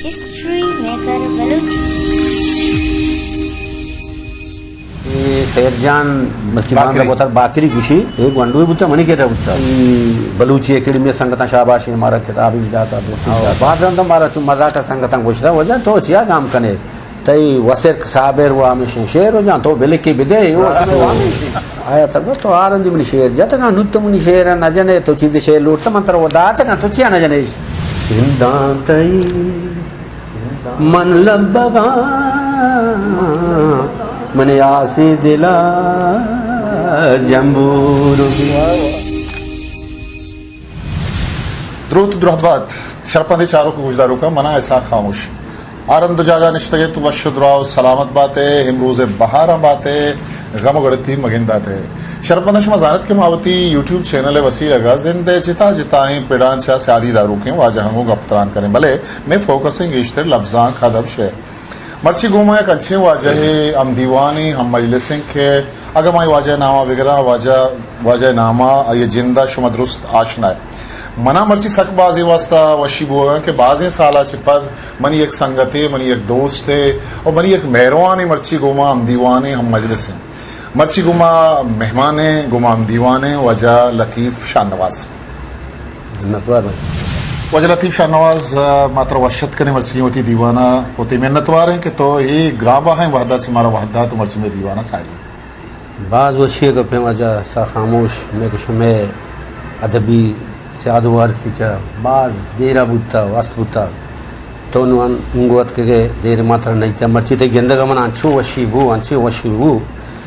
ہسٹری میکر بلوچی۔ اے خیر جان مرچی باندا بوتر باکری گوشی، اے گونڈوے بوتا، منی کرا بوتا۔ اے بلوچی اکیڈمی سنگتاں شاباشی مارا کتابی داتا، دوستی داتا۔ باز رند مارا چو مزاک سنگتاں گوشتا، وجہ تو چیا گام کنے؟ تئی وسرک صابر و ہمیشیں شعر و جان تو بلکی بدے، او ہمیشیں۔ آیا تک تو آرندی منی شعر جتگاں، نو تو منی شعر نہ جنے، تو چیز شعر لوٹتا من ترا و داتگاں، تو چیا نہ جنے؟ زنداں تئی من لبگاں، من آسی دلا جمبور بی۔ دروت درہبات، شرپندیں چاروک و گوشداروکاں، منا اسحاق خاموش۔ آ رند و جاگہ نشتگ ئے تو وش و دراہ و سلامت بات ئے، امروز بہاراں بات ئے، غم و گڑتی مگندات ئے۔ شرپنداں، شما زانت کہ ما وتی یوٹیوب چینل ءِ وسیلگ ءَ زند ءِ جتا جتائیں پڑاں چہ سیادی داروکیں واجہاں گوں گپ تران کنیں، بلے مئے فوکس ایں گیشتر لبزانک، ادب، شعر۔ مرچی گوں ما یک انچیں واجہے ہم دیوانے، ہم مجلس ایں کہ اگاں ما اے واجہ ءِ نام ءَ بگراں، واجہ، واجہ ءِ نام ءَ آئی ءِ جند ءَ شما درست آشنا ئے۔ منا مرچی سک باز اے واسطہ وشی بوگ ءَ کہ بازیں سال ءَ چہ پد منی یک سنگتے، منی یک دوستے و منی یک مہروانے مرچی گوں ما ہم دیوانے، ہم مجلس ایں۔ مرچی گوں ما مہمانیں، گوں ما ہم دیوانیں واجہ لطیف شاہنواز۔ منتوار بات۔ واجہ لطیف شاہنواز، ما ترا وش اتک کنیں مرچی وتی دیوان ءَ، وتی منتوار ایں کہ تو اے گران بہائیں وہد ءَ چہ مارا وہد دات و مرچی مئے دیوان ءَ ساڑی۔ باز وشی ءِ گپیں واجہ اسحاق خاموش، مئے کہ شمئے ادبی سیاد و وارثی چہ باز دیر ءَ بوتہ و است بوتہ۔ تو نوں انگو اتکگ ئے، دیر ما ترا نہ دیتہ، مرچی تئی گندگ ءَ من انچو وشی بو، انچو وشی بو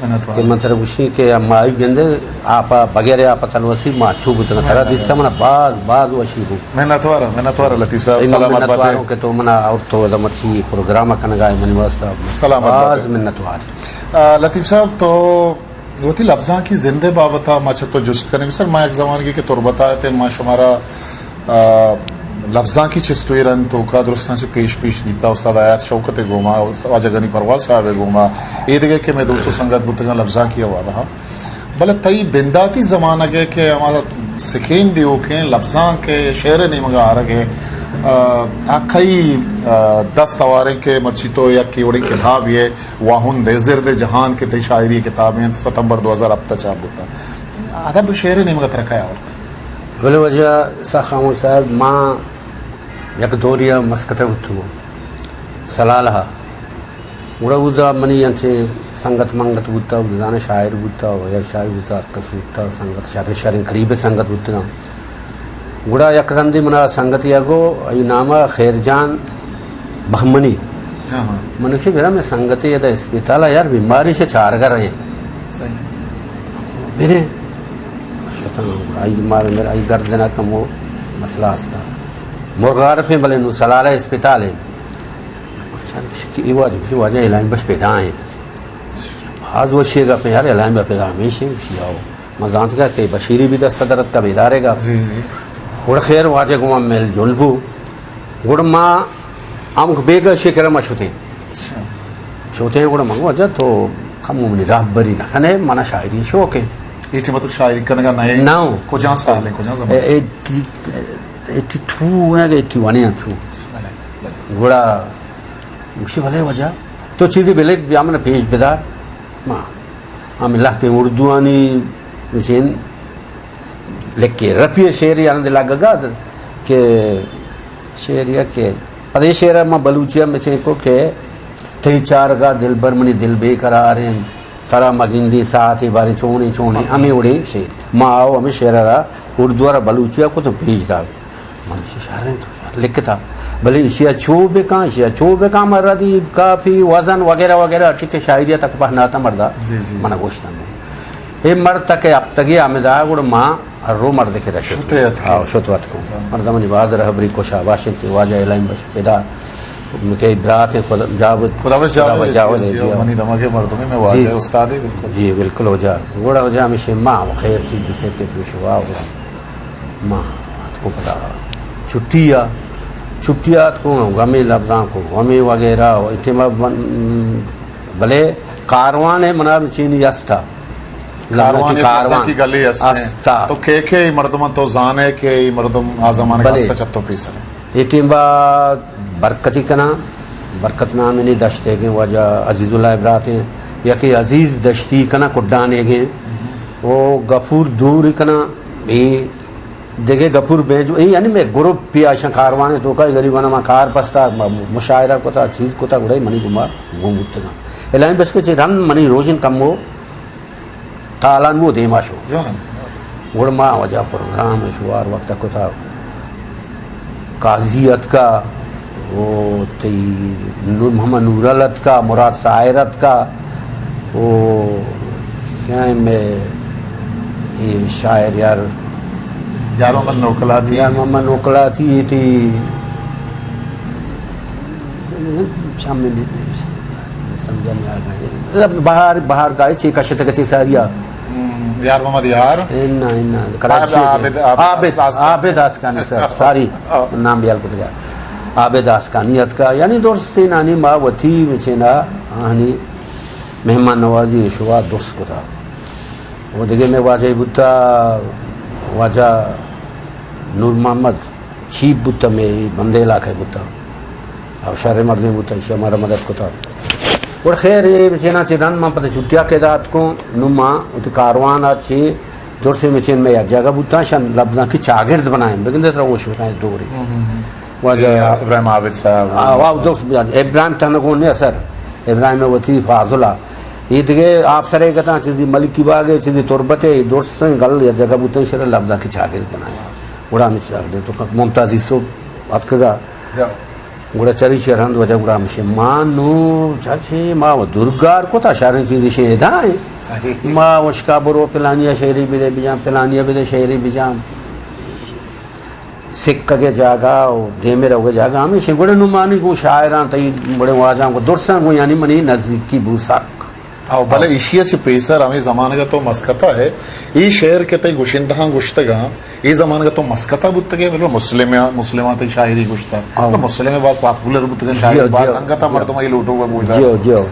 منتوار۔ کہ من ترا گوشی کہ ما آئی گندے آپ ءَ، بغیر آپ ءَ تلوسی ما چو بوتگاں۔ ترا دیسا من باز، باز وشی بو۔ منتوار، منتوار لطیف صاحب، سلامت بات ئے۔ کہ تو منا اور تو ادا مرچی پروگرام کنگا ئے منی واسطہ۔ سلامت بات ئے۔ باز منتوار۔ آ، لطیف صاحب، تو وتی لبزانکی زند ءِ بابت ءَ ما چہ تو جست کنیں۔ بچار، ما یک زمانگے کہ تربت ءَ اتیں، ما شمارا، آ، لبزانکی چست و ایرانی توکا درستاں چہ پیش پیش دیتا، استاد حیات شوکت ءِ گوما، واجہ غنی پرواز صاحب ءِ گوما، اے دگہ کہ مئے دوست و سنگت بوتگاں لبزانکی حوالہ ءَ۔ بلے تئی بنداتی زمانگ ءَ کہ ہما سکین دیوکیں لبزانک ءِ شعر ءِ نیمگا آرگ ءَ، آ، آ کئی، آ، دست ہواریں کہ مرچی تو یک کیوڑیں کتابے ءِ واہند ئے، زرد جہان کہ تئی شاعری کتابے انت، ستمبر دو ہزار ہپت ءَ چاپ بوتگ۔ ادب شعر ءِ نیمگ ءَ ترا کئے آورت؟ بلے واجہ اسحاق خاموش صاحب، ما یک دورے ءَ مسکت ءَ بوتگوں، سلالہ ءَ۔ گڑا اودا منی انچیں سنگت منگت بوتگ، اودا زاناں شاعر بوتگ، غیر شاعر بوتگ، ہر کس بوتگ، سنگت شریں شریں قریب سنگت بوتگاں۔ گڑا یک رندے منا سنگتے ءَ گو، آئی نام ءَ خیر جان بہمنی۔ ہاں، ہاں۔ من گوشی، برا مئے سنگتے ادا اسپتال ءَ یار، بیماری شہ چارگ ءَ رہیں۔ صحیح۔ بریں۔ شتاں، آئی مار مر، آئی گردن ءَ کمو مسئلہ ہستا۔ مرغ عارف ایں، بلے نوں سلالہ اسپتال ایں۔ اچھا، گوشی کہ اے واجہ، گوشی واجہ الہی بخش پیدا ایں۔ باز وشی گپ ایں یار، الہی بخش پیدا ہمیش ایں، گوشی آؤ۔ من زانتگ کہ بشیری بھی دست در اتکا بیدارے گا۔ جی، جی۔ گڑا خیر واجہ گوں ما مل جل بو۔ گڑا ما ہمک بیگا شکر ما شتیں۔ اچھا۔ شتیں گڑا من گو، واجہ تو کم منی راہبری نہ کنے، منا شاعری شوق ایں۔ اے ٹیم تو شاعری کنگا نہ ئے؟ نہ۔ کجا سال ایں، کجا زمانہ؟ اے، اے ٹی، اے ٹی ٹو ایں کہ اے ٹی ون ایں چو۔ بلے، بلے۔ گڑا گوشی، بلے واجہ تو چیزے بلے بیا من پیش بدار۔ ما ہمے لہتیں اردوانی چین لکھے۔ رفیع شعر یارندے لگگا کہ شعر یا کہ پدے شعر ما بلوچی ءَ مچین کو کہ تئی چارگا دلبر منی دل بے قرار انت، ترا مگندی ساعتے باریں چونیں چونیں، ہمے وڑیں شعر۔ ما آؤ ہمے شعر را اردو را بلوچی ءَ کت پیش دار۔ من ایشی شریں تو شر لکھتا، بلے ایشی ءَ چو بکاں، ایشی ءَ چو بکاں، من ردیف، کافی، وزن وغیرہ وغیرہ ٹھیک شاعری ءَ تک پہناتا مردا۔ جی، جی۔ من گوشتن۔ اے مرد تک ہفتگی آمدا گڑ ما ہر رو مرد کے رشت۔ شتے اتکے۔ ہاں، شت وت کو۔ مردمانی باز رہبری کو شاباش انت، واجہ الہی بخش پیدا۔ مکے برات ہیں خدا، جاوید۔ خدا بخش جاوید، خدا بخش جاوید جی، ہے، جی، جی۔ منی دماغ مردمی میں واجہ جی۔ استاد ہی بالکل۔ جی، بالکل ہو جا۔ گڑا ہو جا ہمیشہ ما خیر چیز سے کہ شوا ہو۔ ما اتکو پدا چھٹی آ، چھٹی آ اتکو، غمی لبزاں کو، غمی وغیرہ، اے ٹیم ءَ بن-، بلے کاروان ءَ منا چینی استا۔ کاروان، لبزاں کی کاروان۔ لبزاں کی گلی است ہیں۔ استا۔ تو کے کے ای مردم تو زانے کہ ای مردم آ زمانے کا بلے۔ استا چتو پیسر۔ اے ٹیم با برکتی کناں، برکت نامینی دشتیگیں واجہ عزیز اللہ ءِ براتیں، یکے عزیز دشتی کناں کڈانیگیں، او غفور دوری کناں، اے دگہ غفور بینجو، اے یعنی مئے گروپ پیا اشاں کاروان ءِ توکا، غریباناں ما کار پستا، م-، مشاعرہ کتا، چیز کتا، گڑا منی گما گون بوتگاں۔ الہی بس کہ چہ رند منی روژن کمو تالان بو دیما شو۔ جوان۔ گڑا ما واجہ پروگرام شوار وقت کتا۔ قاضی اتکا، او تئی نور محمد نورل اتکا، مراد ساحر اتکا، او کیا ایں مئے اے شاعر یار، یار محمد نوکلاتی۔ یار محمد نوکلاتی، اے تئی شام میں بھی سمجھا نہیں آ رہا ہے۔ مطلب بہار، بہار گائے چی کشت گتی ساریا۔ ہم، یار محمد یار۔ انا، انا، کراچی عابد، کے۔ عابد، عابد، عابد آسکانی۔ عابد آسکانی سر، ساری نام بیال کت گیا۔ عابد آسکانی اتکا، یعنی درستیں آنی ما وتی مچینا آنی مہمان نوازی شوا درست کتا۔ و دگہ مئے واجہ بوتا، واجہ نور محمد چیف بوتا، مئے بندے علاقہ بوتا۔ او شر مردمے بوتا، ایشی مارا مدد کتا۔ گڑا خیر، اے چینا چی رند من پدا چھٹیا کہ دات کو، نو ما وتی کاروان ءَ چی درسیں مچین مئے یک جاگہ بوتاں، شان لبزانکی چاگرد بنائیں، بگندے ترا ہوش بکنائیں دوری۔ ہم، ہم، ہم۔ واجہ اے ابراہیم عابد صاحب۔ آ، واہ، درست بیان۔ ابراہیم تنگون نے اثر۔ ابراہیم وتی فاضلہ۔ اے دگہ آپ سرے گتاں، چیزی ملکی باغ ہے، چیزی تربت ہے، درسیں گل یک جاگہ بوتاں، شر لبزانکی چاگرد بنائیں۔ گڑا ہمیں چاگرد تو ممتاز ایسو اتکگا۔ جا۔ گڑا چریشی رند وجہ گڑا ہمشی ما نو چاچے ما و درگار کتا شریں چیزی شے ادا ہیں۔ صحیح۔ ما وشکا برو پلانیا شعری بدے بجان، پلانیا بدے شعری بجان۔ سکگے جاگہ و دیمے روگے جاگہ ہمیشی گڑا نو مانی گو شاعران تئی بڑے واجان گو درسان گو یعنی منی نزدیکی بو سک۔ او بلے ایشی ءَ چہ پیسر ہمے زمانگ ءَ تو مسقط ءَ ئے، اے شعر کہ تئی گشندہاں گشتگاں، اے زمانگ ءَ تو مسقط ءَ بوتگ ئے، مطلب مسلم ءَ، مسلم ءَ تئی شاعری گشتہ۔ ہاں۔ تو مسلم ءَ باز پاپولر بوتگ اَنت، شاعری جیو، باز جیو۔ سنگت ءَ مردم اے لوٹوک ءَ گوشدار۔ جیو، جیو۔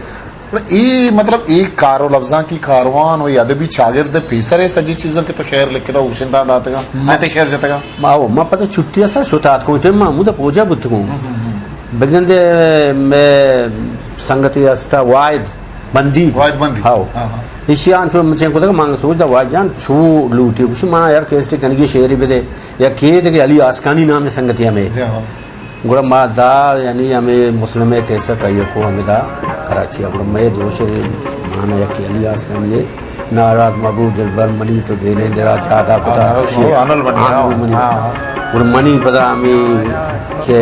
اے مطلب اے کار و لبزانکی کاروان و اے ادبی چاگرد ءِ پیسر اے سجی چیزاں کہ تو شعر لکھتہ و گشندہاں داتگاں، ما، آ تئی شعر جتگاں۔ ما، او، ما پتہ چھٹی ءَ سر شتات کو، ما ہمودا پوجا بوتگوں۔ ہم، ہم، ہم۔ بگندے مئے سنگتے ہستا واحد بندی۔ واحد بندی۔ ہاؤ۔ ہاں، ہاں۔ ایشی آن چو مچیں کتگ، مانگ سوچ دا واحد جان چو لوٹی۔ گوشی، منا یار کیسٹی کنگی شعری بدے۔ یا کیت کہ علی آسکانی نام سنگتی ہمیں۔ جی ہاں۔ گڑا ما دا، یعنی ہمیں مسلم کیسٹ آئی کو ہمیں دا کراچی۔ گڑا مئے دوشے مانا یک علی آسکانی ہے۔ ناراض مبو دلبر منی تو دینے درا جاگا کتا۔ ہاں، ناراض مبو، آنل منی، آنل ہاں، منی۔ ہاں، ہاں۔ گڑا منی پدا ہمیں کہ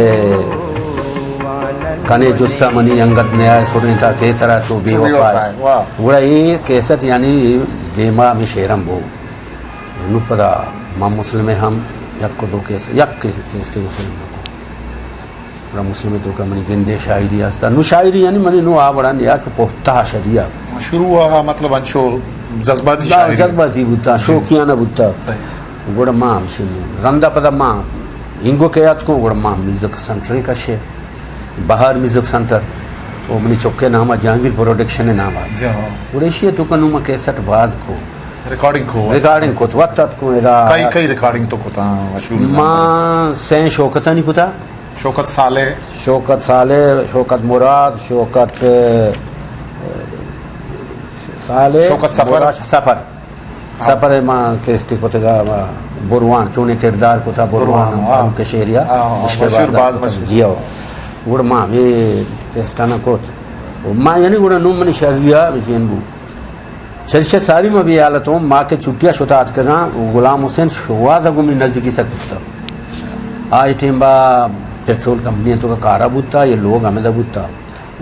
کنے جستا منی انگت نیائے سریں تا کہ ترا چو بے چو بے وفا ہے۔ وفا ہے، واہ۔ گڑا اے کیسٹ یعنی دیما ہمیں شعرم بو۔ نو پدا ما مسلم ہم یک کو دو کیسٹ، یک کیسٹ مسلم کو۔ گڑا مسلم تو کا منی گندے شاعری ہستا۔ نو شاعری یعنی منی نو آ وڑا نیا کہ پہتا شدیا۔ شروع ہوا مطلب انچو جذباتی لا، شاعری۔ جذباتی بوتا، جی۔ شوقیانہ بوتا۔ صحیح۔ گڑا ما ہمشی رندا پدا ما انگو کہ یاد کو، گڑا ما میوزک سنٹر کشے۔ بہار میوزک سنٹر۔ او منی چکے ناما جہانگیر پروڈکشن ناما۔ جی ہاں۔ گڑا ایشی تو کنو ما کیسٹ باز کو۔ ریکارڈنگ کو۔ ریکارڈنگ کو تو وقت ات کو ادا۔ کئی، کئی ریکارڈنگ تو کتا مشہور ما؟ سین شوکتانی کتا۔ شوکت صالح۔ شوکت صالح، شوکت مراد، شوکت، اے، صالح، شوکت سفر۔ مراد سفر۔ ہاں۔ سفر ما کیسٹی کتگا، ما بروان، چونیں کردار کتا بروان، بروان، ہاں۔ فاروق شعریا، ہاں، ہاں، عشق مشہور، باز باز مشہور۔ جی ہو۔ گڑا ما ہمیں کیسٹانا کت۔ ما یعنی گڑا نو منی شریا بچین بو۔ چریشی ساری ما بے حالت ہوں، ما کہ چھٹیا شتا اتکگاں، غلام حسین شوہاز ءَ گوں منی نزیکی سک بوتا۔ آئی ٹیم با پٹرول کمپنی تو کا کارا بوتا، یہ لوگ ہمیں دا بوتا۔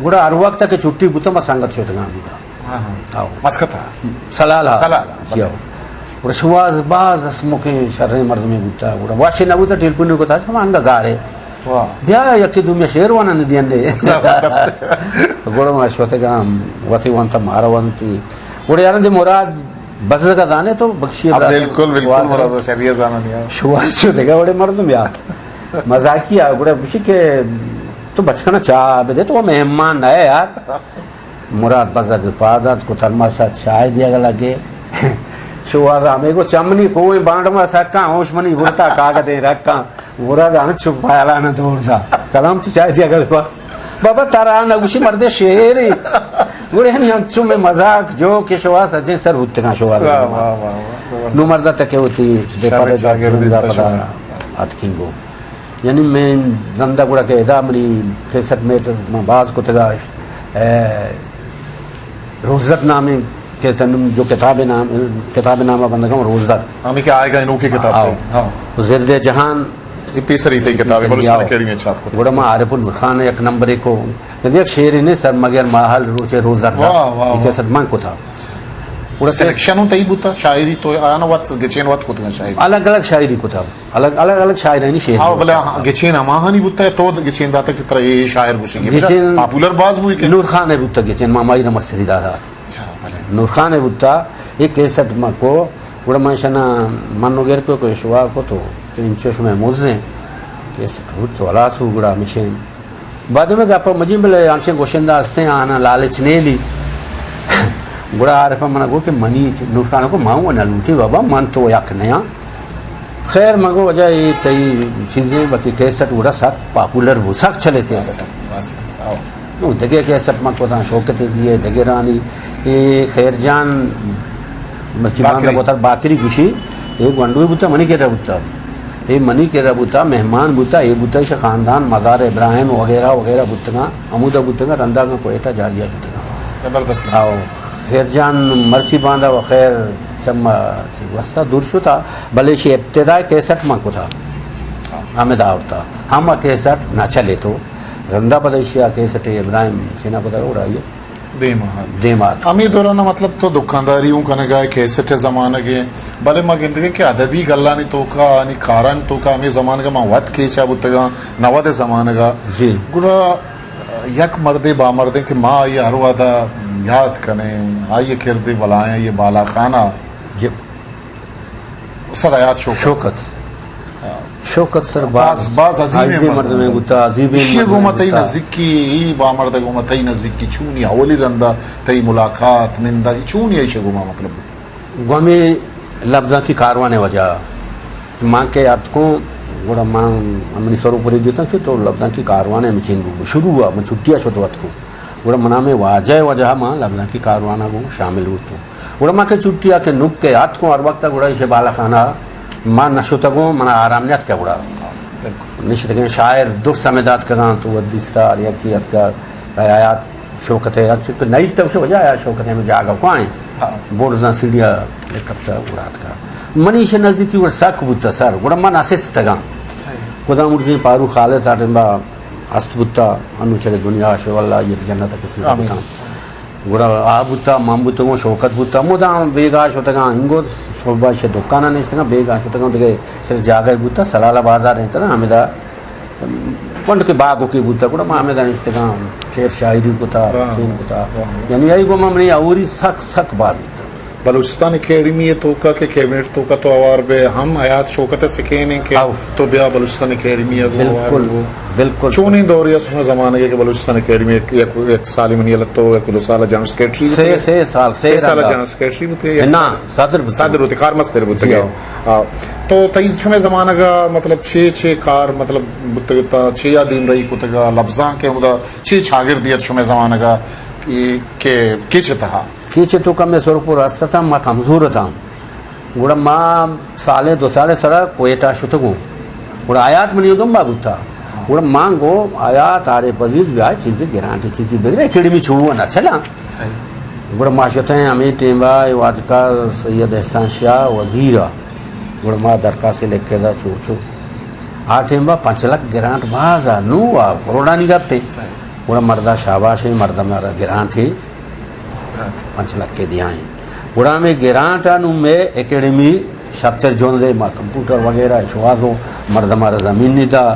گڑا ہر وقت کہ چھٹی بوتا، ما سنگت شتگاں بوتا۔ ہاں، ہاں۔ آؤ۔ مسقط ءَ؟ سلال ءَ۔ سلال ءَ، جی، بلے۔ آؤ۔ گڑا شوہاز باز اسمکیں شریں مردمے بوتا۔ گڑا واشے نہ بوتا، ٹیلیفون کو تھا، شما انگا گارے۔ واہ۔ بیا یکے دومی شعر وانا ندیان دے۔ زبردست۔ گڑا ما شوتگاں، وتی وانتا مارا وانتی۔ گڑا یاران دے مراد بزگ زانے تو بخشی ہاں، برات۔ بالکل، بالکل، واہ۔ مراد شریعہ زانانی، ہاں۔ شوہاز شوتگا وڑے مردم یار۔ مزاقی آ، گڑا گوشی کہ تو بچکنا چاہ بدے، تو مہمان نہ ہے یار۔ مراد بزگ پاد ات کو ترماسا چائے دیگ لگے۔ شوہاز ہمیں کو چمنی کوئیں بانڈ ما سکاں، ہوش منی گرتا کاغذیں رکاں۔ مراد ہم چپ پایلان دور دا۔ کلام تو چائے دیا گا بابا۔ بابا ترا نہ گوشی، مردے شعر ای۔ گڑا یعنی ہم چو میں مذاق جو کہ شوا سجیں سر ہوتگاں شوا۔ واہ، واہ، واہ، واہ، زبردست۔ نو مردا تکے ہوتی بے شامل پردہ چاگرد جنگا انت پدا شما۔ اتکیں گو۔ یعنی میں رندا گڑا کہ ادا منی کیسٹ میں تو میں باز کتگا، اے، روزت نامیں کہ تن جو کتاب نام، کتاب نامہ بندگا روزت۔ ہمیں کہ آئے گا انوکے کتاب آؤ۔ تے۔ ہاں۔ زرد جہان یہ پیسری تئی کتاب ہے، پیسری بلوچستان آؤ۔ اکیڈمی چھاپ کتگ۔ گڑا ما عارف الخان یک نمبر کو، کہ یک شعر نے سر مگر ماحل روچے روزت دا۔ واہ، واہ، یہ واہ۔ کیسٹ من کتا۔ اچھا۔ گڑا سلیکشن ہوں تئی بوتا، شاعری تو آنا وت گچین وت کتگا شاعری۔ الگ الگ شاعری کتا۔ الگ، الگ، الگ شاعرانی شعر ہاں، بوت۔ بلے ہاں، گچین ہماہانی بوتا ہے، تو گچین داتا کہ ترا یہ شاعر گوشیں گے۔ گچین پاپولر باز بوئی کہ نور خان ہے بوتا گچین، ماما ہیرا مستری دادا۔ اچھا، بلے۔ نور خان ہے بوتا، یہ کیسٹ ما کو، گڑا من شنا من وغیر کو، کو شوا کو تو، کہ انچو شما موزیں، کیسٹ ہو تو ہلاس ہو گڑا مشین۔ بعد میں گپا مجیم بلے آنچیں گوشندہ ہستیں، آنا لالچ نیلی۔ گڑا عارف منا گو کہ منی نور خان کو ماں وہ نہ لوٹی بابا، من تو یک نیاں۔ خیر، من گو وجہ یہ تئی چیزیں، باقی کیسٹ گڑا سک پاپولر بو، سک چلے کیسٹ۔ بس، بس، آؤ۔ نو دگہ کیسٹ من کو تاں شوکت دیے، دگہ رانی، اے خیر جان، مرچی باندہ باکری۔ بوتر باکری گوشی، اے گونڈوی بوتا، منی کرا بوتا۔ اے منی کرا بوتا، مہمان بوتا، اے بوتا ایش خاندان، مزار ابراہیم وغیرہ وغیرہ بوتگاں، ہمودا بوتگاں، رندا گاں کوئٹہ جاگیا شتگاں۔ زبردست۔ آؤ، خیر جان مرچی باندا و خیر چما چی واسطہ دور شتا، بلے شی ابتدائی کیسٹ من کتا۔ ہاں۔ ہمیں دا آورتا۔ ہم کیسٹ نہ چلے تو، رندا پدا ایشی آ کیسٹ ابراہیم چینا کتا اڑائی۔ دیما۔ دیما۔ ہمے دوران ءَ مطلب تو دکانداری اوں کنگ ءَ ئے، کیسٹ ءِ زمانگ ءَ، بلے ما گندگ ءَ کہ ادبی گلانی توکا، آنی کارانی توکا ہمے زمانگ ءَ ما وت کیچ ءَ بوتگاں، نود ءِ زمانگ ءَ۔ جی۔ گڑا یک مردے بامردیں کہ ما آئی ءَ ہر وہد ءَ یات کنیں، آئی ءِ کرد ءِ بلائیں، آئی ءِ بالاخانہ۔ جی۔ استاد حیات شوکت۔ شوکت۔ ہاں۔ شوکت سر باز، باز، باز عظیمیں عظیم مردمے مردمے۔ بوتا، عظیمیں ایشی ءَ گوما مردمے تئی بوتا۔ نزیکی، ای بامرد ءَ گوما تئی نزیکی چونی، اولی رندا تئی ملاقات، نندگ، چونی ایشی ءَ گوما مطلب بوت؟ گومی لبزانکی کاروان ءِ وجہ ءَ۔ من کہ اتکوں، گڑا من، منی سر اوپری دیتاں کہ تو لبزانکی کاروان ءِ مچین بو۔ شروع ہوا، من چھٹی ءَ شت اتکوں۔ گڑا منا ہمے واجہ ءِ وجہ ءَ من لبزانکی کاروانا گوں شامل بوتوں۔ گڑا من کہ چھٹی ءَ کہ نک ءَ اتکوں ہر وقت ءَ گڑا ایشی بالاخانہ ءَ من نہ شتگوں، منا آرام نیاتکہ گڑا۔ بالکل۔ نشتگیں شاعر درست ہمے داتکگاں تو وت دیستا ہر یکے اتکا حیات شوکت ءِ، ہرچی کہ نئیت وشے وجہ حیات شوکت ءِ ہمے جاگہ کوائیں۔ ہاں۔ بورڈ زاں سیڑھی ءَ لکھتا گڑا اتکا۔ منی ایشی نزیکی گڑا سک بوتا سر، گڑا من اسستگاں۔ صحیح۔ خدا مرزی پاروق خالص آ ٹائم با است بوتا، انو چرے دنیا شو، اللہ یک جنت ءِ قسمت آمین۔ بکن۔ گڑا آ بوتا، من بوتگوں، شوکت بوتا، مدام بیگاہ شتگاں، انگو صبح شہ دکان ءَ نشتگاں، بیگاہ شتگاں، دگہ سر جاگہ بوتا، سلالہ بازار انت نا، ہمدا گونڈ کہ باغ کہ بوتا، گڑا ما ہمدا نشتگاں، شعر شاعری کتا، واہ، چین کتا۔ واہ۔ یعنی ای گوما منی اوری سک، سک باز بوتا۔ بلوچستان اکیڈمی ءِ توکا کہ کیبنٹ توکا تو ہوار بے، ہم حیات شوکت ءَ سکین ایں کہ ہاؤ۔ تو بیا بلوچستان اکیڈمی ءَ گوں ہوار بالکل، بو۔ بالکل۔ چونیں دورے ءَ شما زمانگ ءَ کہ بلوچستان اکیڈمی یک، یک، یک سالے منی حالت تو یک دو سال جنرل سیکرٹری سے، بوتے؟ سے سال، سے سے سال رندا۔ جنرل سیکرٹری بوتے؟ نہ، صدر بوتے۔ صدر بوتے، کارمستر بوتے۔ جی ہاؤ۔ ہاں۔ تو تئی شمے زمانگ ءَ مطلب چے، چے کار مطلب بوتگ تا، چے یا دیمرئی کتگ، لبزانک ءِ ہمدا چے چاگردی ات شمے زمانگ ءَ کہ، کہ، کہ چے تہا؟ کیچ ءِ توکا مئے سرپور است اتاں، ما کمزور اتاں۔ گڑا ما سالے دو سالے سرا کوئٹہ شتگوں۔ گڑا حیات منی دمبا بوتا۔ گڑا ما گو حیات عارف عزیز بیا چیزے گرانٹے چیزے بگرے، اکیڈمی چو نہ چلا۔ صحیح۔ گڑا ما شتیں ہمے ٹیمبا اے واجکار سید احسان شاہ وزیر آ۔ گڑا ما درخواست لکھے دا چو چو۔ آ ٹیمبا پنچ لکھ گرانٹ باز آ، نو آ کروڑانی گپے۔ صحیح۔ گڑا مردا شاباش ایں، مردا مارا گرانٹ ہے۔ پنچ لکھ ءَ دیائیں۔ گڑا ہمے گرانٹ ءَ نوں مئے اکیڈمی شرتر جنز ءَ، ما کمپیوٹر وغیرہ شوازو، مردم ءَ را زمین نی دا،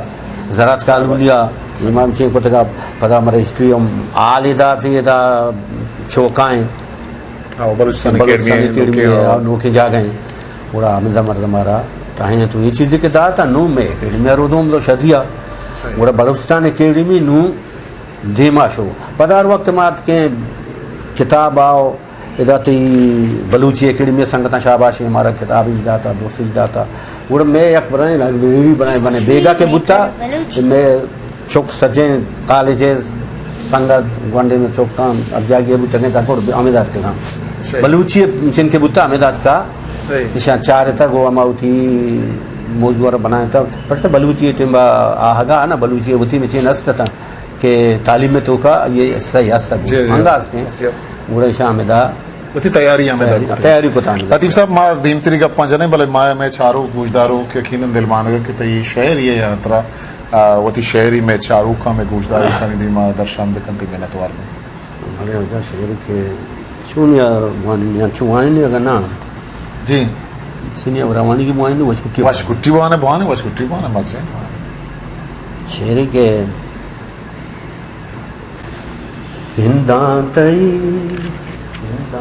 زراعت کالونی ءَ، امام چین کتگا، پدا مارا ہسٹری ہم حال ءَ دات، ادا چوکائیں۔ ہاں، بلوچستان بلوچستان اکیڈمی اکیڈمی نوکیں ءَ، ہاں۔ نوکیں جاگہ ہیں۔ گڑا ہمدا مردم ءَ را تاہیں تو یہ چیزیں کہ داتا، نوں مئے اکیڈمی ءَ رودوم دو شریا۔ صحیح۔ گڑا بلوچستان اکیڈمی نوں دیما شو۔ پدا ہر وقت ما اتکیں کتاب آؤ، ادا تئی بلوچی اکیڈمی سنگتاں شاباشی مارا کتاب اش داتا، درس اش داتا۔ گڑا مئے یک برائیں لائبریری بنائے بنے، بیگا کہ بوتا، مئے چک سجیں کالج ءِ سنگت، گونڈیں چکاں ہر جاگہ بوتگیں، تاں گڑ ہمے دات کگاں۔ صحیح۔ بلوچی چنکہ بوتا ہمے دات کا۔ صحیح۔ ایشاں چارتگ و ہما وتی موضوع را بنائینتا۔ پرچہ بلوچی ٹیمبا آہگا نا، بلوچی وتی مچین است تاں کہ تعلیم توکا یہ حصہ ہی است۔ جی، جی۔ انگا استیں۔ جی۔ گڑا ایشاں ہمے دا وتی تیاری ہمے دا تیاری، کتگ۔ تیاری کتگ۔ لطیف صاحب، ما دیمتری گپاں جنیں، بلے ما مئے چاروک گوشداروک یقیناً دلمانگ کہ تئی شعر یہ ہاترا، آ، وتی شعری مئے چاروکاں، مئے گوشداروکانی دیما درشان بکن، تئی منتوار بیں۔ بلے واجہ شعر کہ چون یا وانی، یا چون وانی اگر نا۔ جی۔ چنی روانی کی وانی، وش کٹی۔ وش کٹی وانے، بوانے، وش کٹی وانے، مزے۔ شعر کہ گنداں تئی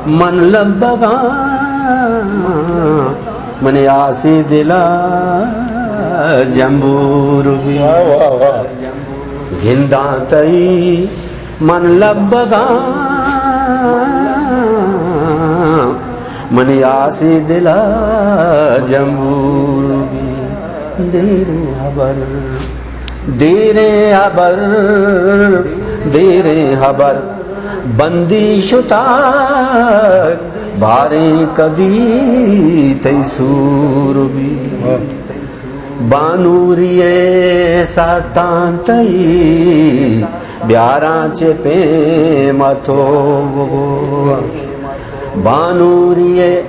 من لبگاں، من آسے دلا جمبور بی۔ واہ، واہ، واہ۔ گنداں تئی من لبگاں، من آسے دلا جمبور بی۔ دیریں ہبر، دیریں ہبر، دیریں ہبر، بندی شتگ، باریں کدی تئی سور بی۔ بانوری ءِ ساتاں تئی بیاراں چہ پیم ءَ تو بگو۔ بانوری ءِ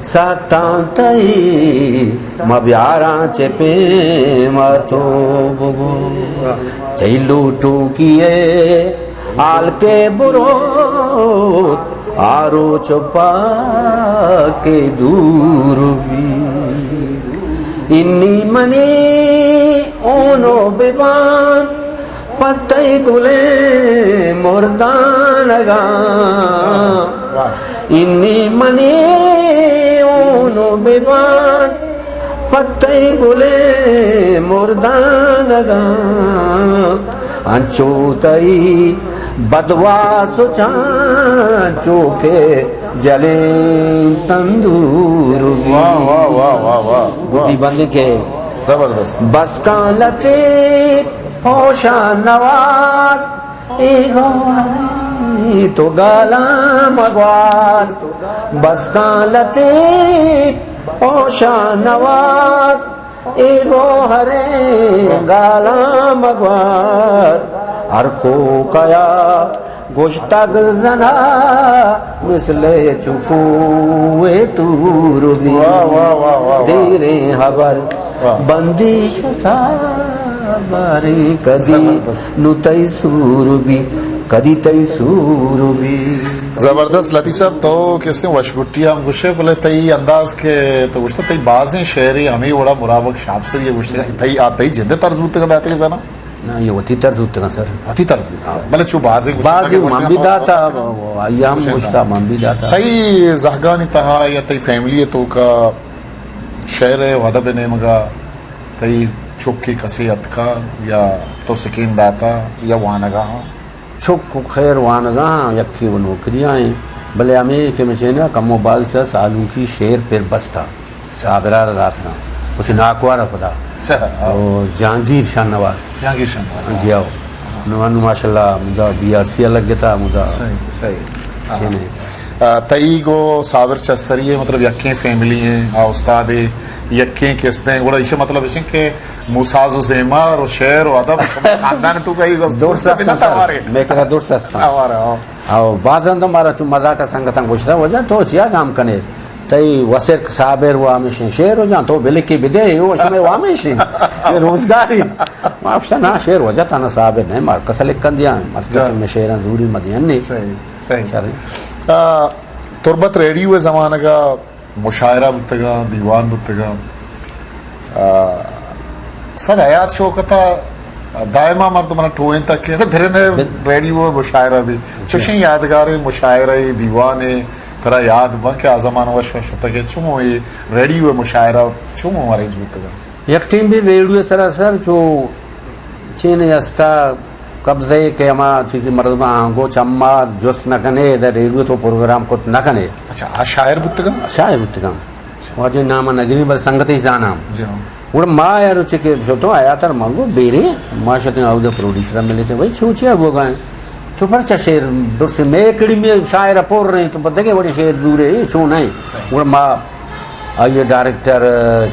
ساتاں تئی ما بیاراں چہ پیم ءَ تو بگو۔ تئی لوٹوکی ءِ ہال کہ بروت، آ روچ ءُ پاک کہ دور بی۔ انی منی اونو ببان، پہ تئی گلیں مردانگاں۔ واہ۔ انی منی اونو ببان، پہ تئی گلیں مردانگاں۔ انچو تئی بدواہ سچاں چو کہ جلیں تندور بی۔ واہ، واہ، واہ، واہ، واہ۔ گڈی بندے کہ زبردست۔ بس کاں لطیف ہوشان نواز، اے گوہری تو گالاں مگوار۔ بس کاں لطیف ہوشان نواز، اے گوہریں گالاں مگوار۔ ہر کوکیا گوشتگ زنا مثل چکوے تور بی۔ واہ، واہ، واہ، واہ، واہ۔ دیریں ہبر، واہ، بندی شتا باریں کدی، زبردست، نو تئی سور بی، کدی تئی سور بی۔ زبردست لطیف صاحب، تو کہ استیں وشگٹی ہم گوشے، بلے تئی انداز کہ تو گوشتا تئی بازیں شعرے ہمے وڑا مرابک شاپسری گوشتگ، تئی آ تئی جند طرز بوتگ داتے زنا؟ نا، یہ وتی طرز بوتگاں سر۔ وتی طرز بوتگاں۔ ہاں۔ بلے چو بازیں گوشتگ بازیں کہ من بھی داتا، آئی ہم گوشتا، من بھی داتا۔ تئی زہگانی تہا یا تئی فیملی توکا شعر و ادب نیمگا تئی چکے کسے اتکا یا تو سکین داتا یا وانگا ہاں؟ چک خیر وانگا ہاں، یکے و نوکریا ہیں، بلے ہمے کہ مچینا کمو باز سالونکی شعر پر بستا۔ صابرا را داتگاں، اسے ناکوارا پدا۔ اچھا، ہاں۔ او جہانگیر شاہ نواز۔ جہانگیر شاہ نواز، ہاں۔ جی آؤ۔ نو انو ماشاءاللہ مدا بی آر سی لگتا مدا۔ صحیح، صحیح۔ ہاں۔ چینے۔ آ، تئی گو صابر چسری ہے، مطلب یکیں فیملی ہیں، آ استاد ہے، یکیں قسط ہیں، گڑا ایشی مطلب ایشی کہ مو ساز و زیمار و شعر و ادب شما خاندان تو کئی بس درست است سر۔ میں کہا درست است۔ ہمارا، ہاں۔ او بازاں تو مارا چو مزاک ءَ سنگتاں گوشتا، واجہ تو چیا گام کنے؟ تئی وسرک صابر و ہمیشیں شعر و جان تو بلکے بدے، او شمے و ہمیشیں۔ یہ روزگاری۔ ما گوشتا نا شعر واجہ تانا صابر نہیں، مار کس لکھن دیا، مار جان۔ کس میں شعراں زوری مدین نہیں۔ صحیح، صحیح۔ شریں۔ آ، تربت ریڈیو زمانگا مشاعرہ بوتگاں، دیوان بوتگاں۔ آ، سد حیات شوکت ءَ دائما مردم ءَ ٹوئیں تک کہ برے نے بل- ریڈیو ءَ مشاعرہ بھی۔ جی۔ چوشیں یادگاریں مشاعرہ، دیوانے ترا یاد بن کہ آ زمانہ وش وش ہوتا کہ چمو یہ ریڈیو ءَ مشاعرہ چمو ارینج بوتگاں؟ یک ٹیم بھی ریڈیو سراسر چو چین ہستا قبضہ ءَ کہ ہما چیزی مردم آنگو چما جست نہ کنے، ادا ریڈیو تو پروگرام کت نہ کنے۔ اچھا، آ شاعر بوتگاں؟ شاعر بوتگاں۔ واجہ نام نہ گریں، بل سنگتے زاناں۔ جی ہاں۔ گڑا ما یار چہ کہ شتوں آیا تر منگو بیرے، ما شتیں آودا پروڈیوسر ملے تھے، بھائی چو چیا بوگا ہیں؟ تو پرچا شعر درسے میں اکیڈمی شاعر پر رہے تو پتہ کہ بڑے شعر دورے، چو نہیں۔ گڑا ما آئیے ڈائریکٹر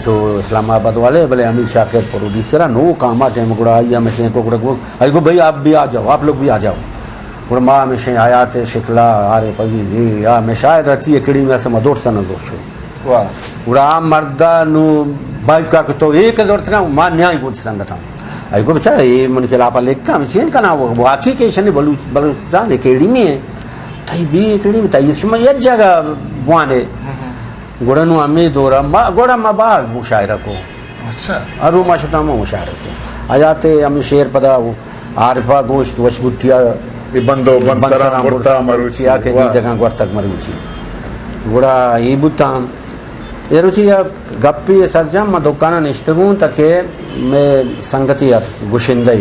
چو اسلام آباد والے، بلے امیر شاکر پروڈیوسر نو کاما ٹائم گڑا آئیے میں چین کو گڑا گو، آئی کو بھائی آپ بھی آ جاؤ، آپ لوگ بھی آ جاؤ۔ گڑا ما ہمیشہ آیا تھے شکلا آرے پذیر، یہ آ میں شاعر رچی اکیڈمی سے مدور سن دوشو۔ واہ۔ گڑا آ مردا نو بائیکا کہ تو ایک دور تنا ما نیائی گوت سنگتاں۔ آئی کو بچا اے من خلاف لکھا، ہم چین کنا، وہ واقعی کہ شنی بلوچ، بلوچستان اکیڈمی ہے۔ تئی بی اکیڈمی، تئی شما یک جگہ بوانے۔ گڑا نو ہمیں دورا ما، گڑا ما باز مشاعرہ کو۔ اچھا۔ ہر رو ما شتا ما مشاعرہ کو۔ آیا تے ہمیں شعر پدا وہ عارفہ گوشت وش بوتیا۔ اے بند و بند بند سرا سرا مرتا مرتا مروچی۔ کیا کہ واہ۔ دیدگاں گورتگ مروچی۔ گڑا اے بوتاں۔ اے روچی یک گپی سرجم ما دکانا نشتگوں تاکہ میں سنگتی ات گشندہ،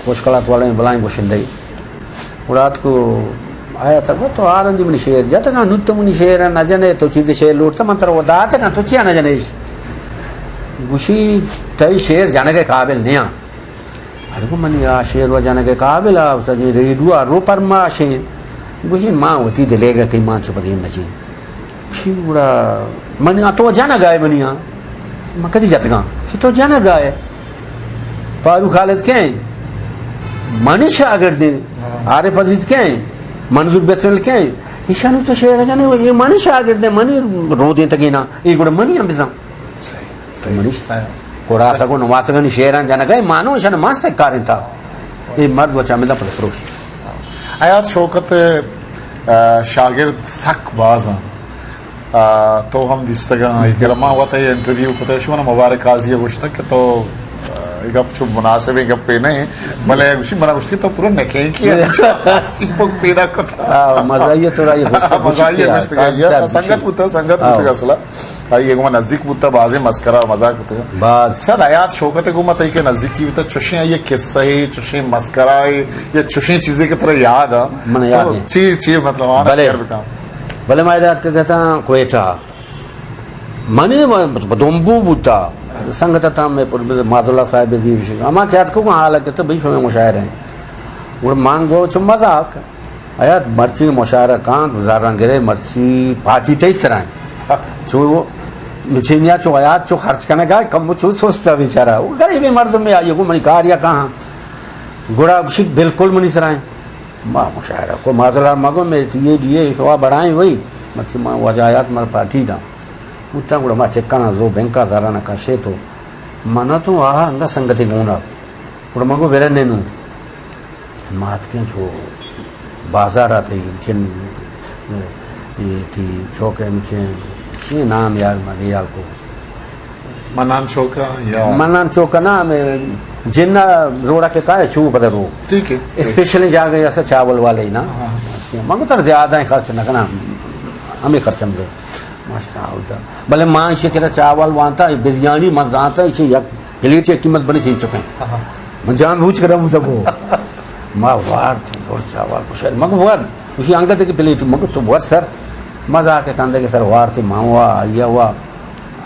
خوشکلات والے بلائیں گشندہ۔ گڑا اتکو آیا تک تو آ رندی منی شعر جتگاں، نوں تو منی شعر نہ جنے، تو چیز شعر لوٹتا من ترا داتگاں، تو چیا نہ جنے؟ گوشی تئی شعر جنگ قابل نیاں۔ ارے گو منی آ شعر و جنگ قابل آ سجیں ریڈو آ رو پرماشیں۔ گوشی ما وتی دلیگا کہ ما چو پدیم نشیں۔ گوشی گڑا من آ تو جنگ آئے منی آ۔ من کدی جتگاں؟ گوشی تو جنگ آئے۔ پارو خالد کئے؟ منی شاگردیں۔ ہاں۔ عارف عزیز کئے؟ منظور بسمل کئے؟ ایشانی تو شعر جنے، یہ منی شاگردیں، منی رودیں تگینا، یہ گڑا منی ہم بزن۔ صحیح، صحیح۔ منی صحیح۔ گڑا سگو نماسگانی شعران جنگا، یہ مانو ایشان ما سکاریں تا۔ یہ مرد و چمیدان پر پروش۔ حیات شوکت، آ، شاگرد سک باز ہیں۔ آ، تو ہم دیستگاں، اے کرا ما وت اے انٹرویو کتہ، شما مبارک قاضی گوشتہ کہ تو، آ، اے گپ چو مناسبیں گپے نہ، بلے گوشی منا گوشتی تو پورا نکیں کی چیپک پیدا کتا۔ آ، مزاحیہ تو رائی گوشتہ، مزاحیہ گوشتہ، یا سنگت بوتا، سنگت بوتا اصلا۔ آئی گو نزدیک بوتا، بازیں مسکرا مزاق بوتا۔ باز۔ سر حیات شوکت گو مت کہ نزدیکی بوتا، چوشیں آئی قصہ ہے، چوشیں مسکرا ہے، یا چوشیں چیزیں کہ ترا یاد ہے۔ من یاد ہے۔ چی، چی مطلب آنا بلے۔ شیئر بکن۔ بلے ما ادا اتکگتاں کوئٹہ۔ منی و-، دومبو بوتا، سنگت اتاں میں پر-، معذ اللہ صاحب زیوشی۔ اما کہ اتکو حال کہ تو بھئی شمے مشاعرہ ہیں۔ گڑا من گو چو مذاق، آیا مرچی مشاعرہ کان، زراں گرے مرچی پارٹی تئی سرائیں۔ چو نچینیا چو حیات چو خرچ کنگا، کم چو سستا بیچارہ۔ وہ غریبیں مردم میں آئی گو منی کار یا کہاں۔ گڑا گوشی بالکل منی سرائیں۔ ما مشاعرہ کو، معذ اللہ مگو، میں ٹی اے ڈی اے شوا بڑائیں وئی، مرچی ما واجہ حیات مر پارٹی داں۔ بوتاں گڑا ما چکانا زو بینکا زرانا کشے تو منا تو آہا انگا سنگتے گونا۔ گڑا مگو برن نو۔ ما اتکیں چو بازار آتے چن، اے، تی چوک ہے مچیں، چی نام یار ما دیال کو۔ منان چوک ءَ یا؟ منان چوک ءَ نا، ہمے جناح روڈ ءَ کہ کائے چو پدا رو۔ ٹھیک ہے، ٹھیک۔ اسپیشل جاگہ ایسا چاول والے ہی نا۔ ہاں، ہاں۔ من کو تر زیادہ ہی خرچ نہ کنا، ہمیں خرچ ہم دے۔ ماشاءاللہ۔ بلے ماں ایشی کرا چاول وانتا، بریانی من زانتا، ایشی یک پلیٹ ءِ قیمت بنے چین چکیں۔ ہاں، ہاں۔ من جان بوجھ کرا ہوں تبو۔ ما وارت، اور چاول کو شاید، من کو وار، اسی انگت کی پلیٹ، من کو تو وار سر، مزہ کے کندے کے سر وارت، ماں وا، آیا وا۔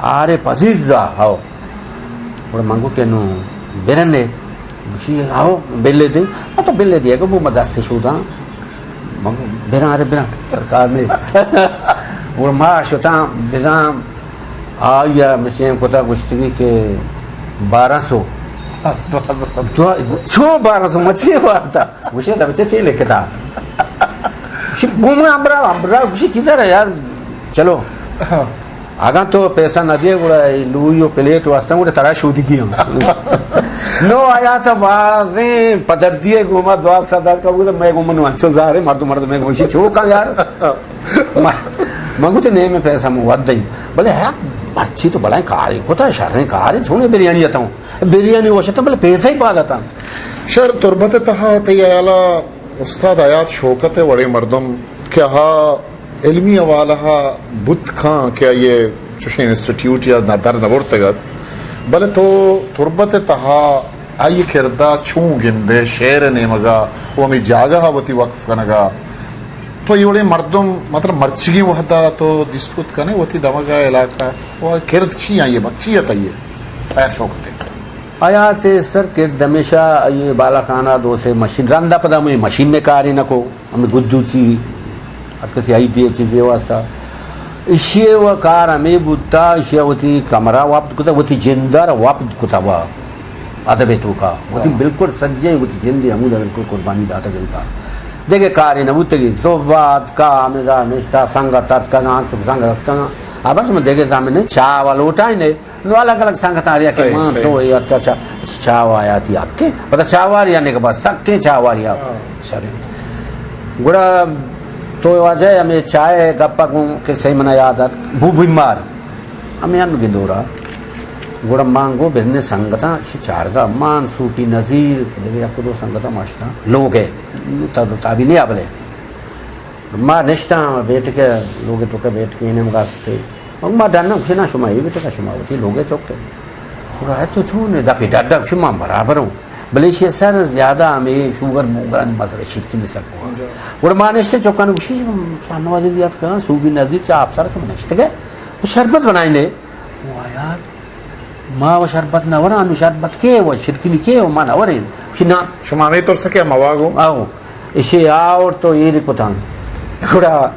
آرے پزیزا، ہاو۔ گڑا من گو کہ نو برنے۔ گوشی، ہاو، بلے دے۔ آ تو بلے دے، گو ما دست شوداں۔ من گو، براں، آرے براں، سرکار نے۔ گڑا ما شتاں، بزاں، آیا مچیں کتا گوشتگی کہ بارہ سو۔ دوازدہ سو۔ دو-، چون بارہ سو؟ مچیں وارتا۔ گوشی، تب چے چے لکھتا؟ گوشی، بوم امرا، امرا، گوشی، کدھر ہے یار؟ چلو۔ اگاں تو پیسہ نہ دیے، گڑا لوئی و پلیٹ واسطہ، گڑا ترا شودگی ہم۔ نو آیا تو بازیں پدر دیے، گو ما دعا صدا کا، گو میں گو منو انچو زارے، مردم، مردم، میں گوشی، چو کا یار؟ ما-، من گو تے نہیں، میں پیسہ مو ود دیں۔ بلے ہے، مرچی تو بلائیں کاری کو تا، شریں کاری، چھونے بریانی آتا ہوں۔ بریانی وشتا، بلے پیسہ ہی پا داتا۔ شر تربت تہا تئی حیالا استاد حیات شوکت ءِ وڑیں مردم کہ آ علمی حوالہ ءَ بوت کاں کہ آئی ءَ چوشیں انسٹیٹیوٹ یا نہ در نہ برتگ ات، بلے تو تربت ءِ تہا آئی ءِ کرد ءَ چوں گندئے؟ شعر ءِ نیمگ ءَ و ہمے جاگہ ءَ وتی وقف کنگ ءَ، تو اے وڑیں مردم، مطلب، مرچیگیں وھد ءَ تو دیست کت کن ئے وتی دمگ ءَ، علاقہ ءَ، و کرد چی آئی ءِ، چی ات آئی ءِ؟ پیر شوکتے۔ آیا تے سر کرد ہمیشہ یہ بالا خانہ دو سے مشین رندا پدا مئے مشین میں کارے نہ کو، ہمیں گدو چی، ہر کسی آئی ڈی چیزے واسطہ۔ اشی و کار ہمیں بوتا، اشی وتی کمرہ وپت کتا، وتی جندر وپت کتا و ادب توکا۔ وتی بالکل سجے وتی جندے ہمودا بالکل قربانی داتا گلتا۔ دیگه کارے نہ بوتگی۔ صبح اتکا، ہمیں دا نشتا، سنگت اتکا، چک سنگت اتکا۔ ابر شما دیگه زامن چاہ و لوٹائیں نے۔ نو الگ الگ سنگتاں ہر یکے مان تو یاد کا چا-، چاواریا تی حق کے۔ پتہ چاواریا نے کہ بس سکیں چاواریا۔ شریں۔ گڑا تو واجہ ہمیں چائے گپا گوں قصے منا یاد آت۔ بو بیمار۔ ہمیں انگے دورا۔ گڑا مان گو برنے سنگتاں شی چارگا مان صوفی نذیر، دیگه یک دو سنگتاں ماشتاں۔ لوگے۔ تب-، تابی نہیں ابلے۔ ما نشتاں، بیٹکے لوگے توکا بیٹکے انم گاستے۔ ما ڈنم گوشے، نا، شما اے بیٹکا، شما وتی لوگے چکے۔ گڑا تو چون دپے ڈڈ، گوشے ما برابر ہوں۔ بلے شی سر زیادہ ہمیں شوگر موگرانی مسئلہ شرکی نہیں سکو۔ گڑا ما نشتے چکان گوشی، شاہنواز زیاد کہاں، صوفی نذیر چا افسر شما نشتگے۔ وہ شربت بنائیں نے۔ وہ آیا، ما و شربت نہ وراں، نو شربت کے و شرکنی کے و ما نہ وریں۔ شی نا۔ شما ہمیں ترس کے مواگو۔ آو۔ اشی آور تو ایر کتان۔ گڑا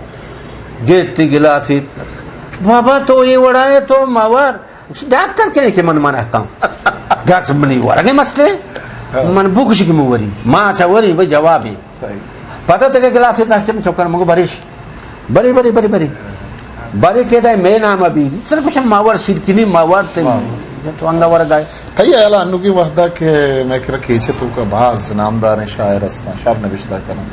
گیتی گلاسی۔ بابا تو یہ وڑا ہے تو مور۔ ڈاکٹر کہیں کہ من منع کن۔ ڈاکٹر منی ورگے مسئلے۔ من بوکش کی موری۔ ما چا وری بھئی جوابی۔ پتہ تکے گلاسے تاچم چکر مگو بریش۔ بری، بری، بری، بری۔ بری کہ دای مئے نام ابی۔ تر کچھ ماور شیرکنی ماور تے۔ تو انگا ورگائے۔ تئی ہیالا انوگی وہدا کہ مئے کرا کیچے توکا باز نامداریں شاعر ہستاں، شعر نبشتہ کناں۔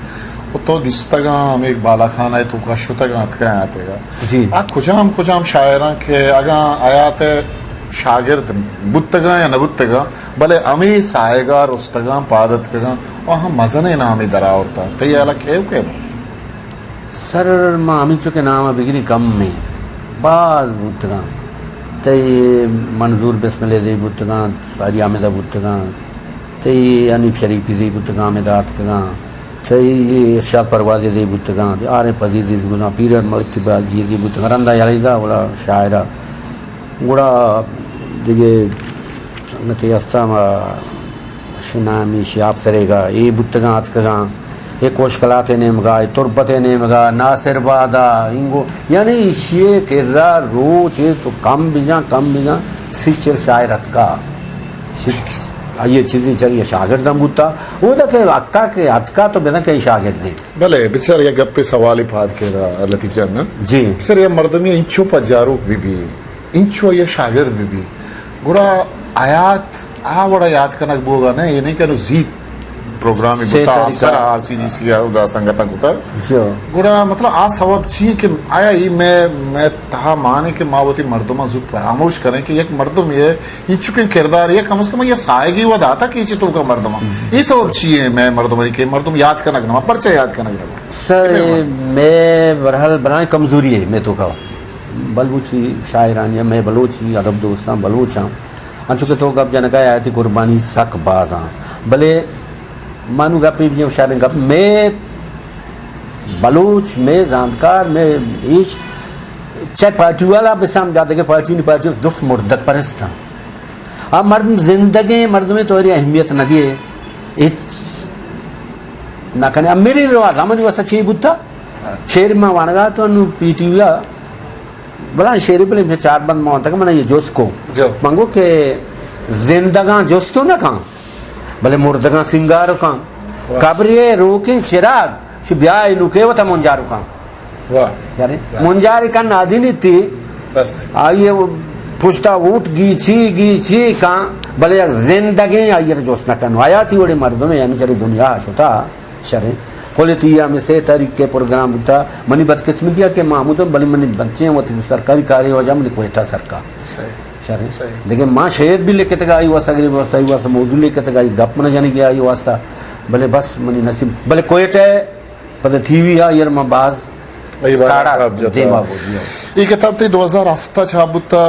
و تو دیستگاں ہمے بالاخانہ توکا شتگاں اتکاں آتیگا۔ جی۔ آ کجام کجام شاعراں کہ اگاں حیات شاگرد بوتگاں یا نہ بوتگاں، بلے ہمے ساہگا رستگاں، پاد اتکگاں و آہاں مزنیں نامے درآورتاں۔ تئی ہیالا کئے و کئے بنت؟ سر، ما ہمینچو کہ نام ء بگریں کم ایں، باز بوتگاں۔ تئی منظور بسمل ء زی بوتگاں، ساری آمدہ بوتگاں، تئی حنیف شریفی زی بوتگاں، آمدہ آتکگاں، تئی ارشاد پروازی زی بوتگاں، تئی عارف عزیزی زی بوتگاں، پیرن ملک باگی زی بوتگاں، رندا یلیدا وڑا شاعرہ۔ گڑا دگہ سنگتے ہستاں، ما شی نامی شی آپسرے گا، اے بوتگاں اتکگاں، اے کوشکلات ء نیمگا، اے تربت ء نیمگا، ناصر باد ء، اینگو، یعنی ایشی ء کرا روچ ء تو کم بجاں، کم بجاں، سی چل شاعر اتکا۔ شی-، آئی ء چیزیں چری شاگرد ہم بوتا۔ او دا کہ اکا کہ اتکا تو بزاں کہ ای شاگرد ہیں۔ بلے، بچار یک گپے سوالے پاد کیدا لطیف جان نا۔ جی۔ بچار یک مردمی انچو پجاروک بی بی۔ انچو آئی ء شاگرد بہ بی، گڑا حیات آ وڑا یاد کنگ بوگا نہ، اے نہیں کہ نو زیت پروگرامے بوتا، ہمسر آر سی جی سی ء ادا سنگتاں کتا۔ گڑا مطلب آ سوب چی کہ آیا ای میں، میں تہا مانے کہ ما وتی مردماں زود فراموش کریں کہ یک مردم یہ انچکیں کردار یہ کم از کم یہ سائگی و داتا کہ چی تو کا مردماں۔ یہ سوب چی ہے میں مردم کہ مردم یاد کنگ نہ، پرچہ یاد کنگ نہ؟ سر، میں برحال برائیں کمزوری ہے میں تو کا۔ بلوچی شاعرانی ء، مئے بلوچی ادب دوستاں بلوچاں، انچو کہ تو گپ جنگا آیاتی قربانی سک بازاں، بلے مانو گپے بھی شاعریں گپ، مئے بلوچ، مئے زانتکار، مئے ایش چاہے پارٹی والا بسام جاتے کہ پارٹی نی پارٹی درست مردک پرستاں۔ آ مردم زندگیں مردمے تو اہمیت نہ دیے، ہچ نہ کنے۔ اب میری رواز ہمنی واسطہ چی بوتا؟ شعر ما وانگا تو انو پی ٹی وی آ بلاں شعرے بلے چار بند ما تک من یہ جست کو۔ جو۔ من گو کہ زندگاں جستو نہ کن، بلے مردگاں سنگار کن۔ واہ۔ قبرے روکیں چراغ، شو بیا نوکے وتا منجار کن۔ واہ۔ یعنی واہ۔ منجار کن نادینی تی۔ راست۔ آئیے پشتا اوٹ گی چی، گی چی کن، بلے یک زندگیں آئیے جست نہ کن۔ حیاتی وڑے مردمے یعنی چلی دنیا شتا۔ شریں۔ کل تی ہمیں سے تاریخ کے پروگرام بوتا۔ منی بدقسمتی ہے کہ محمود ہم بلے منی بچے ہیں وتی سرکاری کاری وجہ منی کوئٹہ سرکار۔ صحیح۔ شریں۔ صحیح۔ دیکھیں ما شعر بھی لکھتگا آئی واسطہ، گریب واسطہ، آئی واسطہ موضوع لکھتگا آئی گپ نہ جانے گیا آئی واسطہ۔ بلے بس منی نصیب۔ بلے کوئٹہ پتہ ٹی وی آ یر ما باز اے بار ساڑا آپ جتا۔ دیما بودی ہو۔ اے کتاب تی دو ہزار ہفت ء چھاپ بوتا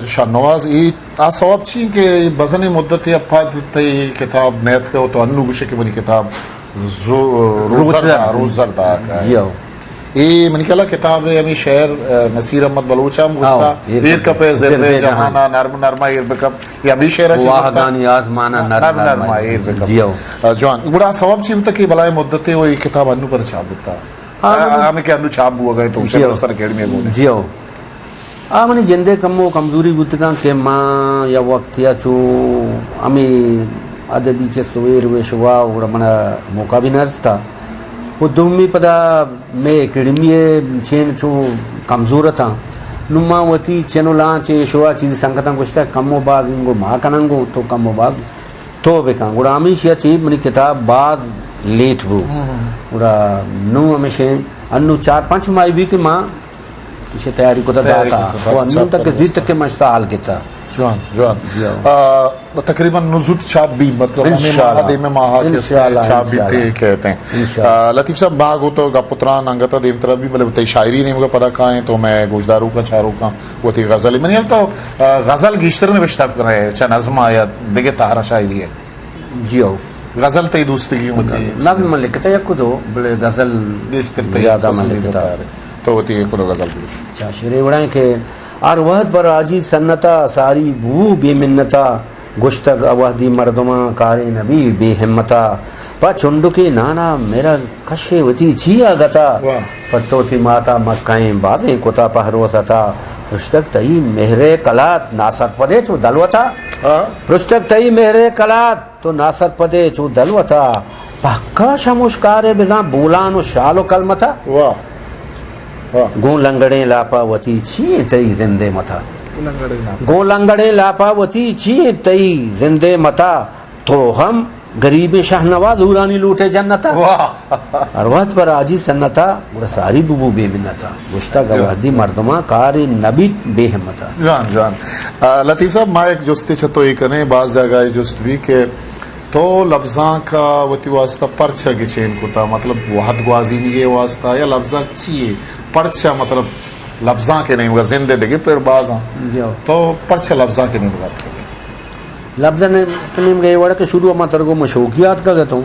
شاہ نواز۔ اے آ سواب چی کہ اے بزنیں مدتے ء پد تئی کتاب نیتکہ و تو انو گوشے کہ منی کتاب زو-، روزر روزر دا-، داک۔ روزر داک ء۔ جی ہو۔ اے منی خیال ءَ کتاب ءِ ہمے شعر، آ، نصیر احمد بلوچ ءَ ہم گوشتہ، ہاں، ایر کپے زردیں جہان ءَ، نرم نرم ءَ ایر بکپ، اے ہمے شعر ءَ چہ زرتہ۔ واہگانی آزمان ءَ نرم نرم ءَ ایر بکپ۔ جی ہو۔ آ، جوان۔ گڑا سوب چی بوتہ کہ بلائیں مدتے ءَ اے کتاب انو پدا چھاپ بوتہ؟ ہاں، آ، ہمے کہ انو چھاپ بوگا ایں تو جی ہو۔ شمستر اکیڈمی ءَ گون ایں۔ جی ہو۔ آ، منی جند ءِ کمو کمزوری بوتگاں کہ ما یا وقت یا چو ہمے ادبی چست و ایر و اشوا گڑا منا موقع بھی نہ رستا۔ و دومی پدا مئے اکیڈمی ءِ چین چو کمزور اتاں۔ نوں ما وتی چین و لانچ ءِ اشوا چیزی سنگتاں گوشتہ کمو باز انگو ما کننگو تو کمو باز تو بکن۔ گڑا ہمیشی ءَ چہ منی کتاب باز لیٹ بو۔ ہم۔ گڑا نوں ہمیشیں انوں چار پنچ ماہی بی کہ ما ایشی تیاری کتا تیاری داتا۔ کتا داتا، و انوں چاپ تک کرتا۔ زیت کہ مشتا حال کتا۔ جوان، جوان۔ جی ہاں۔ آ، تقریباً نزوت چاپ بی، مطلب، ہمیں انشاءاللہ۔ ماہ، دیمے ماہ کے انشاءاللہ، چاپ بی انشاءاللہ۔ تے کہتے ہیں۔ انشاءاللہ۔ آ، لطیف صاحب، ما گو تو گپ تران انگتا دیم ترا بی، بلے تے شاعری نیمگا پدا کائیں تو میں گوشدارو کا چارو کا وتی غزل۔ منی حال تو، آ، غزل گیشتر نوشتہ کرے، چا نظم یا دگہ تہرا شاعری ہے۔ جی ہو۔ غزل تئی دوستگی ہوں تئی۔ نظم من لکھتا یک دو، بلے غزل گیشتر تئی زیادہ من پسندیدہ لکھتا۔ تہر ہے۔ تو وتی یک دو غزل بگوش۔ چا شعرے وڑائیں کہ ہر وہد پر راجی سنتا ساری بو بے منتا، گوشتگ ء وہدی مردماں کارے نبی بے ہمتا۔ پہ چنڈکے نانا مرگ کشے وتی چیا گتا۔ واہ۔ پر تو وتی ماتا مکہیں بازیں کتا پہرو ستا۔ پرشتگ تئی مہرے کلات ناسرپدے چو دلوتا۔ ہاں۔ پرشتگ تئی مہرے کلات تو ناسرپدے چو دلوتا۔ پہکا شموشکارے بزاں بولان و شال و کلمتا۔ واہ۔ واہ۔ گوں لنگڑیں لاپا وتی چی انت تئی زندے متا۔ گوں لنگڑیں لاپا۔ گوں لنگڑیں لاپا وتی چی انت تئی زندے متا۔ تو ہم گریبیں شہنواز ہورانی لوٹے جنتا۔ واہ۔ ہر وہد پر راجی سنتا، گڑا ساری ببو بے منتا۔ گوشتگ ء جوان۔ وہدی مردماں کارے نبیت بے ہمتا۔ جوان، جوان۔ آ، لطیف صاحب، ما یک جستے چہ تو اے کنیں، باز جاگہ اے جست بی کہ تو لبزانک ء وتی واسطہ پرچا گچین کتا، مطلب وہد گوازینی ء واسطہ یا لبزانک چی اے؟ پرچا، مطلب لبزانک ء نیمگا زند ء دگہ پڑ باز آں۔ جی۔ تو پرچا لبزانک ء نیمگا اتکگ ئے؟ لبزانک ء نیمگا اے وڑ کہ شروع ء ما ترگو ما شوقی آتکگ اتوں۔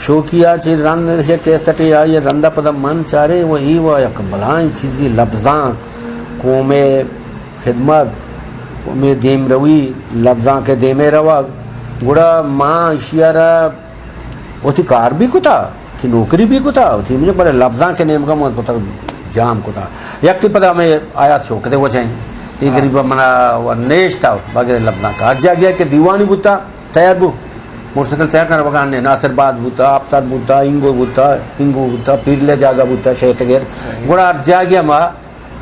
شوقی آ چیز رند یک کیسٹے آئی ء رندا پدا من چارے و ای و یک بلائیں چیزی لبزانک قوم ء خدمت، ہمے دیمروی، لبزانک ء دیمے روگ، گڑا ما ایشی ء را وتی کار بھی کتا، وتی نوکری بھی کتا، وتی مجھے بڑے لبزانک ء نیمگا من کتا جام کتا۔ یکے پدا ہمے آیات شوکت ء وجہ ہیں۔ تی ہاں۔ غریب منا و نیشتا بغیر لبزانک۔ ہر جاگہ کہ دیوانی بوتا، تیار بو۔ موٹر سائیکل تیار کنا بگانے، ناصر آباد بوتا، آپتار بوتا، اینگو بوتا، اینگو بوتا، پیرلے جاگہ بوتا، شیتگیر۔ صحیح۔ گڑا ہر جاگہ ما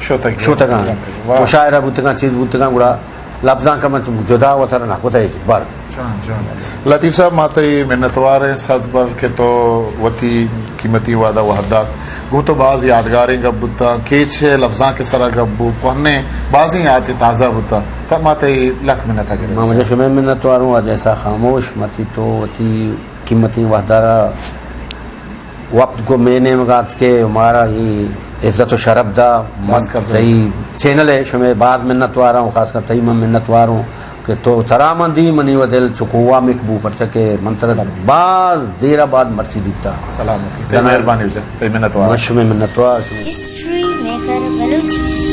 شتگ۔ شتگاں۔ واہ۔ مشاعرہ بوتگاں، چیز بوتگاں، گڑا لبزانک ء من جدا وتر نہ کتہ ہچ بر۔ جوان، جوان۔ لطیف صاحب، ما تئی منتوار ایں صد بر کہ تو وتی قیمتی وعدہ وحدات گوں تو باز یادگاریں گپ بوتاں، کیچ ء لبزانک ء سرا گپ بو، کوہنیں بازیں یات تازہ بوتاں، تہ ما تئی لکھ منت ء گریں۔ ما واجہ شمئے منتوار اوں، واجہ اسحاق خاموش، مرچی تو وتی قیمتی وحدہ را وپت کو مئے نیمگا اتکے، مارا اے عزت و شرف دا۔ من باز کرزا تئی چینل ء شمئے باز منتوار اوں، خاص کر تئی من منتوار اوں کہ تو ترا من دی منی و دل چو کوہا مک بو، پرچا کہ من ترا باز دیرا بعد مرچی دیتا۔ سلامتی۔ تئی زنا مہربانی واجہ، تئی منتوار۔ من شمئے منتوار۔ ہسٹری میکر بلوچی۔